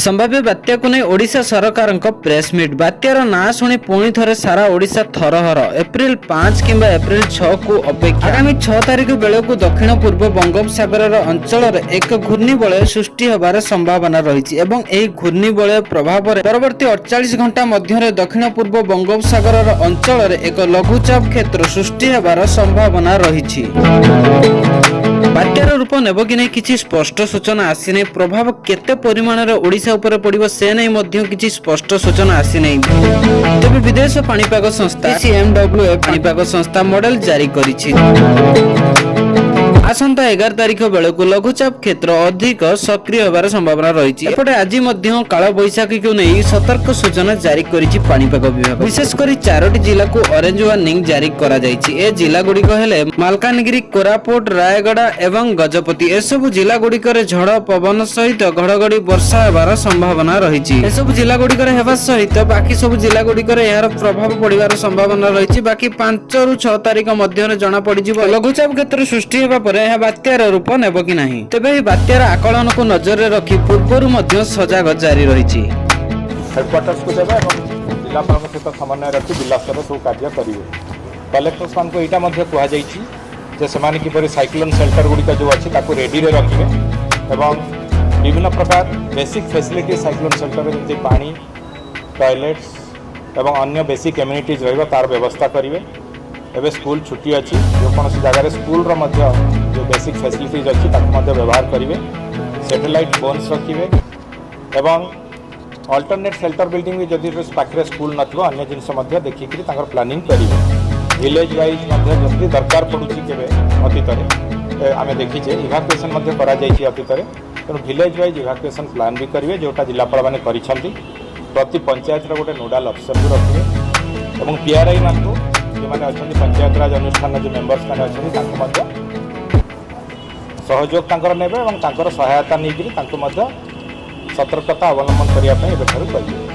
ସମ୍ଭାବ୍ୟ ବାତ୍ୟାକୁ ନେଇ ଓଡ଼ିଶା ସରକାରଙ୍କ ପ୍ରେସମିଟ୍। ବାତ୍ୟାର ନାଁ ଶୁଣି ପୁଣି ଥରେ ସାରା ଓଡ଼ିଶା ଥରହର। ଏପ୍ରିଲ 5 କିମ୍ବା ଏପ୍ରିଲ 6କୁ ଅପେକ୍ଷା। ଆଗାମୀ 6 ତାରିଖ ବେଳକୁ ଦକ୍ଷିଣ ପୂର୍ବ ବଙ୍ଗୋପସାଗରର ଅଞ୍ଚଳରେ ଏକ ଘୂର୍ଣ୍ଣିବଳୟ ସୃଷ୍ଟି ହେବାର ସମ୍ଭାବନା ରହିଛି ଏବଂ ଏହି ଘୂର୍ଣ୍ଣିବଳୟ ପ୍ରଭାବରେ ପରବର୍ତ୍ତୀ 48 ଘଣ୍ଟା ମଧ୍ୟରେ ଦକ୍ଷିଣ ପୂର୍ବ ବଙ୍ଗୋପସାଗରର ଅଞ୍ଚଳରେ ଏକ ଲଘୁଚାପ କ୍ଷେତ୍ର ସୃଷ୍ଟି ହେବାର ସମ୍ଭାବନା ରହିଛି। ବାତ୍ୟାର ରୂପ ନେବ କି ନାହିଁ, କିଛି ସ୍ପଷ୍ଟ ସୂଚନା ଆସିନାହିଁ। ପ୍ରଭାବ କେତେ ପରିମାଣରେ ଓଡ଼ିଶା ଉପରେ ପଡ଼ିବ, ସେ ନେଇ ମଧ୍ୟ କିଛି ସ୍ପଷ୍ଟ ସୂଚନା ଆସିନାହିଁ। ତେବେ ବିଦେଶ ପାଣିପାଗ ସଂସ୍ଥା ସିଏମଡବ୍ଲ୍ୟୁ ପାଣିପାଗ ସଂସ୍ଥା ମଡେଲ ଜାରି କରିଛି। ଆସନ୍ତା 11 ତାରିଖ ବେଳକୁ ଲଘୁଚାପ କ୍ଷେତ୍ର ଅଧିକ ସକ୍ରିୟ ହେବାର ସମ୍ଭାବନା ରହିଛି। ଏପଟେ ଆଜି ମଧ୍ୟ କାଳବୈଶାଖୀକୁ ନେଇ ସତର୍କ ସୂଚନା ଜାରି କରିଛି ପାଣିପାଗ ବିଭାଗ। ବିଶେଷ କରି ଚାରୋଟି ଜିଲ୍ଲାକୁ ଅରେଞ୍ଜ ୱାର୍ଣ୍ଣିଂ ଜାରି କରାଯାଇଛି। ଏ ଜିଲ୍ଲାଗୁଡ଼ିକ ହେଲେ ମାଲକାନଗିରି, କୋରାପୁଟ, ରାୟଗଡ଼ା ଏବଂ ଗଜପତି। ଏସବୁ ଜିଲ୍ଲାଗୁଡ଼ିକରେ ଝଡ଼ ପବନ ସହିତ ଘଡ଼ଘଡ଼ି ବର୍ଷା ହେବାର ସମ୍ଭାବନା ରହିଛି। ଏସବୁ ଜିଲ୍ଲାଗୁଡ଼ିକରେ ହେବା ସହିତ ବାକି ସବୁ ଜିଲ୍ଲାଗୁଡ଼ିକରେ ଏହାର ପ୍ରଭାବ ପଡ଼ିବାର ସମ୍ଭାବନା ରହିଛି। ବାକି 5ରୁ 6 ତାରିଖ ମଧ୍ୟରେ ଜଣା ପଡ଼ିଯିବ, ଲଘୁଚାପ କ୍ଷେତ୍ର ସୃଷ୍ଟି ହେବା ପରେ ଏହା ବାତ୍ୟାର ରୂପ ନେବ କି ନାହିଁ। ତେବେ ଏହି ବାତ୍ୟାର ଆକଳନକୁ ନଜରରେ ରଖି ପୂର୍ବରୁ ମଧ୍ୟ ସଜାଗ ଜାରି ରହିଛି। ହେଡ଼କ୍ୱାର୍ଟର୍ସକୁ ଦେବେ ଏବଂ ଜିଲ୍ଲାପାଳଙ୍କ ସହିତ ସମନ୍ୱୟ ରଖି ଜିଲ୍ଲା ସ୍ତରରେ ସବୁ କାର୍ଯ୍ୟ କରିବେ। କଲେକ୍ଟର୍ସମାନଙ୍କୁ ଏଇଟା ମଧ୍ୟ କୁହାଯାଇଛି ଯେ ସେମାନେ କିପରି ସାଇକ୍ଲୋନ୍ ସେଲ୍ଟର ଗୁଡ଼ିକ ଯେଉଁ ଅଛି, ତାକୁ ରେଡ଼ିରେ ରଖିବେ ଏବଂ ବିଭିନ୍ନ ପ୍ରକାର ବେସିକ୍ ଫେସିଲିଟି ସାଇକ୍ଲୋନ୍ ସେଲ୍ଟରରେ, ଯେମିତି ପାଣି, ଟଏଲେଟ୍ସ ଏବଂ ଅନ୍ୟ ବେସିକ୍ ଏମିନିଟିଜ୍ ରହିବ, ତାର ବ୍ୟବସ୍ଥା କରିବେ। ଏବେ ସ୍କୁଲ ଛୁଟି ଅଛି। ଯେକୌଣସି ଜାଗାରେ ସ୍କୁଲର ମଧ୍ୟ ଯେଉଁ ବେସିକ୍ ଫେସିଲିଟିଜ୍ ଅଛି, ତାକୁ ମଧ୍ୟ ବ୍ୟବହାର କରିବେ। ସ୍ୟାଟେଲାଇଟ୍ ଫୋନ୍ସ ରଖିବେ ଏବଂ ଅଲ୍ଟରନେଟ୍ ସେଲ୍ଟର ବିଲ୍ଡିଂ ବି, ଯଦି ପାଖରେ ସ୍କୁଲ ନଥିବ, ଅନ୍ୟ ଜିନିଷ ମଧ୍ୟ ଦେଖିକିରି ତାଙ୍କର ପ୍ଲାନିଂ କରିବେ। ଭିଲେଜ୍ ୱାଇଜ୍ ମଧ୍ୟ ଯଦି ଦରକାର ପଡ଼ୁଛି, କେବେ ଅତୀତରେ ଆମେ ଦେଖିଛେ, ଇଭାକୁଏସନ୍ ମଧ୍ୟ କରାଯାଇଛି ଅତୀତରେ। ତେଣୁ ଭିଲେଜ୍ ୱାଇଜ୍ ଇଭାକୁଏସନ୍ ପ୍ଲାନ୍ ବି କରିବେ, ଯେଉଁଟା ଜିଲ୍ଲାପାଳମାନେ କରିଛନ୍ତି। ପ୍ରତି ପଞ୍ଚାୟତର ଗୋଟେ ନୋଡାଲ ଅଫିସରକୁ ରଖିବେ ଏବଂ ପିଆର୍ଆଇ ମାନଙ୍କୁ, ଯେଉଁମାନେ ଅଛନ୍ତି, ପଞ୍ଚାୟତରାଜ ଅନୁଷ୍ଠାନର ଯେଉଁ ମେମ୍ବର୍ସ ମାନେ ଅଛନ୍ତି, ତାଙ୍କୁ ମଧ୍ୟ ସହଯୋଗ ତାଙ୍କର ନେବେ ଏବଂ ତାଙ୍କର ସହାୟତା ନେଇକରି ତାଙ୍କୁ ମଧ୍ୟ ସତର୍କତା ଅବଲମ୍ବନ କରିବା ପାଇଁ ଏବେଠାରୁ କହିବେ।